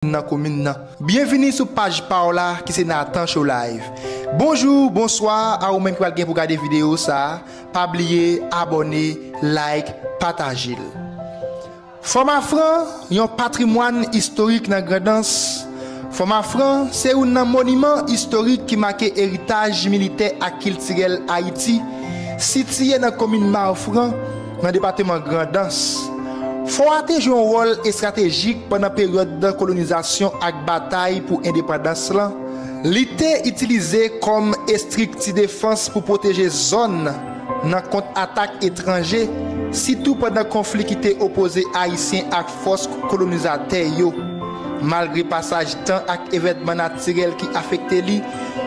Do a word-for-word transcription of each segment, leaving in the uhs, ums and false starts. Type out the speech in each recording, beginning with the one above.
nan komin nan. Byenvini sou paj pa w la ki se Nathan Show Live. Bonjou, bonswa a ou menm ki pral gen pou gade videyo sa a. Pa bliye abòne, like, pataje l. Fò Mafran, yon patrimwàn istorik nan Grandans. Fò Mafran se youn nan moniman istorik ki make eritaj militè ak kiltirèl Ayiti, sitiye nan komin Mafran, nan depatman Grandans. Fò a te jwe yon wòl estratejik pandan peryòd kolonizasyon ak batay pou endepandans lan. Li te itilize kòm estrikti defans pou pwoteje zòn nan kont atak etranje, sitou pandan konfli ki te opoze Ayisyen ak fòs kolonizatè yo. Malgre pasaj tan ak evènman natirèl ki afekte li,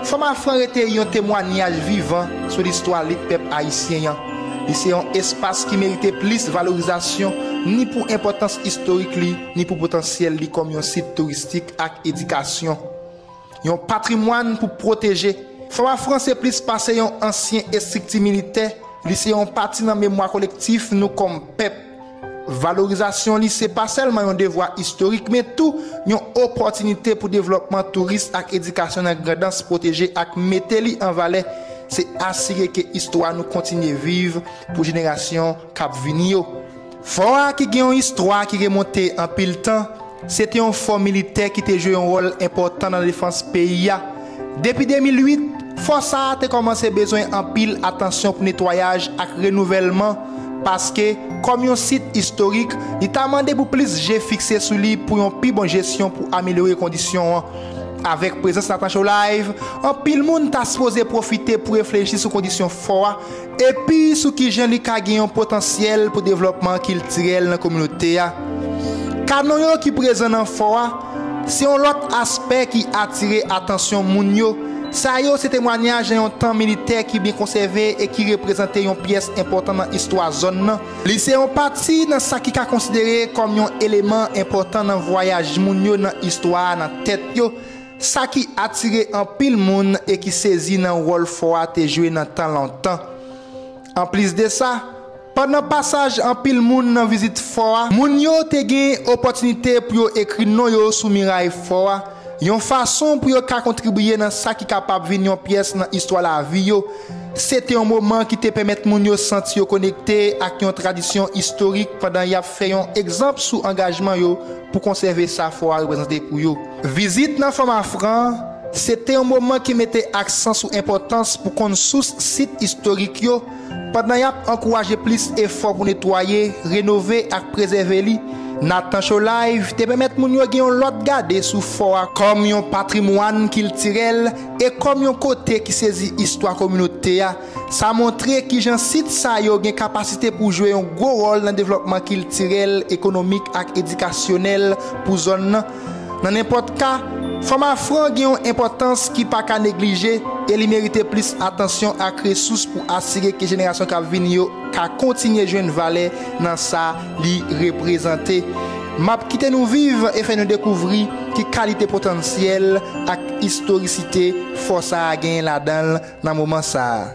Fò Mafran rete yon temwanyaj vivan sou listwa lit pèp ayisyen an. Li se yon espas ki merite plis valorizasyon, ni pou enpòtans istorik li, ni pou potansyèl li kòm yon sit touristik ak edikasyon. Yon patrimwàn pou pwoteje. Fò Mafran se plis pase yon ansyen estrikti militè, li se yon pati nan memwa kolektif nou kòm pèp. Valorizasyon li se pa sèlman yon devwa istorik, men tou yon opòtinite pou devlòpman touris ak edikasyon nan Grandans, pwoteje ak mete li an valè, se asire ke istwa nou kontinye viv pou jenerasyon k ap vini yo. Fò a ki gen yon istwa ki remonte anpil tan, se te yon fò militè ki te jwe yon wòl enpòtan nan defans peyi a. Depi de mil uit, fò sa a te kòmanse bezwen anpil atansyon pou netwayaj ak renouvèlman, paske, kòm yon sit istorik, li ta mande pou plis je fikse sou li pou yon pi bon jesyon pou amelyore kondisyon an. Avèk prezans Nathan Show Live, anpil moun ta sipoze pwofite pou reflechi sou kondisyon fò a, epi sou kijan li ka gen yon potansyèl pou devlòpman kiltirèl nan kominote a. Kanon yo ki prezan nan fò a, se yon lòt aspè ki atire atansyon moun yo. Sa yo se temwanyaj nan yon tan militè ki byen konsève e ki reprezante yon pyès enpòtan nan istwa zòn nan. Li se yon pati nan sa ki ka konsidere kòm yon eleman enpòtan nan vwayaj moun yo nan istwa a nan tèt yo, sa ki atire anpil moun e ki sezi nan wòl fò a te jwe nan tan lontan. Anplis de sa, pandan pasaj anpil moun nan vizit fò a, moun yo te gen opòtinite pou yo ekri non yo sou miray fò a, yon fason pou yo ka kontribiye nan sa ki kapab vin yon pyès nan istwa lavi yo. Se te yon moman ki te pèmèt moun yo santi yo konekte ak yon tradisyon istorik pandan y ap fè yon egzanp sou angajman yo pou konsève sa fò a reprezante pou yo. Vizit nan Fò Mafran, se te yon moman ki mete aksan sou enpòtans pou konn sous sit istorik yo, pandan y ap ankouraje plis efò pou netwaye, renove ak prezève li. Nathan Show Live te pèmèt moun yo gen yon lòt gade sou fò a kòm yon patrimwàn kiltirèl e kòm yon kote ki sezi istwa kominote a. Sa montre kijan sit sa yo gen kapasite pou jwe yon gwo wòl nan devlòpman kiltirèl, ekonomik ak edikasyonèl pou zòn nan. Nan nenpòt ka, Fò Mafran gen yon enpòtans ki pa ka neglije e li merite plis atansyon ak resous pou asire ke jenerasyon k ap vini yo ka kontinye jwenn valè nan sa li reprezante. M ap kite nou viv e fè nou dekouvri ki kalite potansyèl ak istorisite fò sa a genyen ladan l nan moman sa a.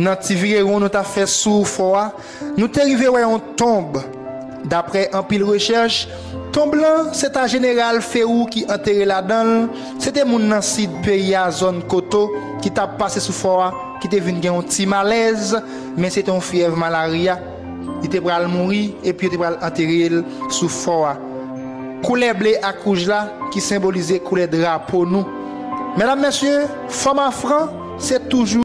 Nan ti virewon nou t ap fè sou fò a, nou te rive wè yon tonb. Daprè anpil rechèch, tonb lan se ta jeneral Ferou ki antere ladan l. Se te moun nan sid peyi a, zòn Koto, ki t ap pase sou fò a, ki te vin gen yon ti malèz, men se te yon fyèv malarya. Li te pral mouri epi yo te pral antere l sou fò a. Koulè ble ak wouj la ki senbolize koulè drapo nou. Medam, mesye, Fò Mafran se toujou